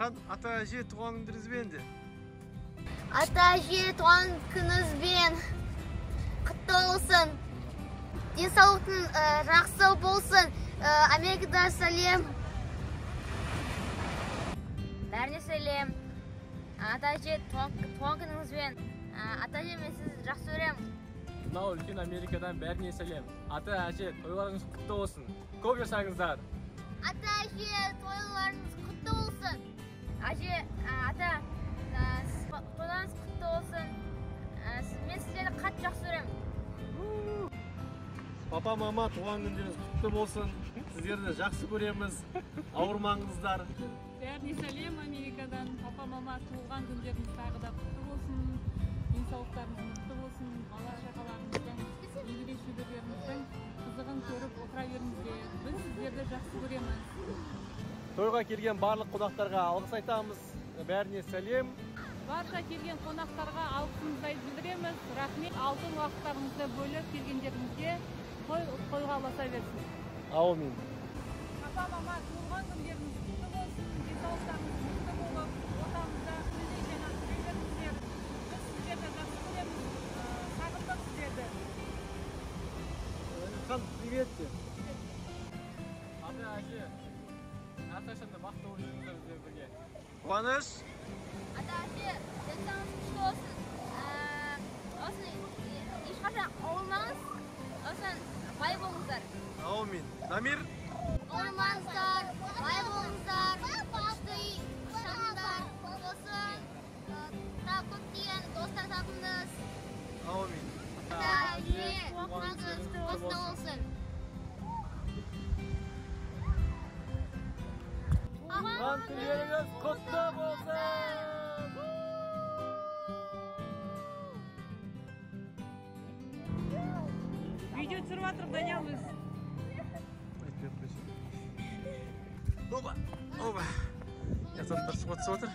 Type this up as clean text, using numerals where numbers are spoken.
Хан, ата әже туған күндеріңізбен де. Ата әже туған күніңізбен құтты болсын. Денсаулықтың жақсы болсын. Америкадан сәлем. Бәріне сәлем. Ата әже туған күніңізбен. Ата әже, мен сізді жақсы көремін. Мынау үлкен Америкадан бәріне сәлем. Ата әже, тойларыңыз құтты болсын. Көп жасаңыздар. Ата әже, тойларыңыз құтты болсын. Әже, ата, тойларыңыз құтты болсын. Мен сіздерді қатты жақсы көремін. Папа, мама, туған күндеріңіз құтты болсын. Сіздерді жақсы көреміз. Ауырмаңыздар. Бәріне сәлем Америкадан. Папа, мама, туған күндеріңіз тағы да құтты болсын. Денсаулықтарыңыз мықты болсын. Бала шағаларыңыздың, немере шөберелеріңіздің қызығын көріп отыра беріңіздер. Біз сіздерді жақсы көреміз. Тойға келген барлық қонақтарға алғыс айтамыз. Бәріне сәлем. Барша келген қонақтарға алғысымызды білдіреміз. Рахмет, алтын уақыттарыңызды бөліп келгендеріңізге той тойға ұласа берсін. Аумин. Папа, мама, туған күндеріңіз құтты болсын. Денсаулықтарыңыз мықты болып, ортамызда күндей жайнап жүре беріңіздер. Біз сіздерді жақсы көреміз. Сағындық сіздерді. Хан, привет те. Ата әже, әрқашан да бақытты болып жүріңіздер бізбен бірге. Қуаныш. Ата әже, денсаулығыңыз күшті болсын. Осыны ешқашан ауырмаңыз. Осыны бай болыңыздар. Аумин. Дамир. Ауырмаңыздар, бай болыңыздар, күшті ұшаңыздар. Сосын тағы көптеген достар табыңыз. Аумин. Ата әже, туған күніңіз құтты болсын. Туған күндеріңіз құтты болсын. Видео түсіріп жатырмық, Даниял, біз. Оба, оба. Язаттар суға түсіп отыр.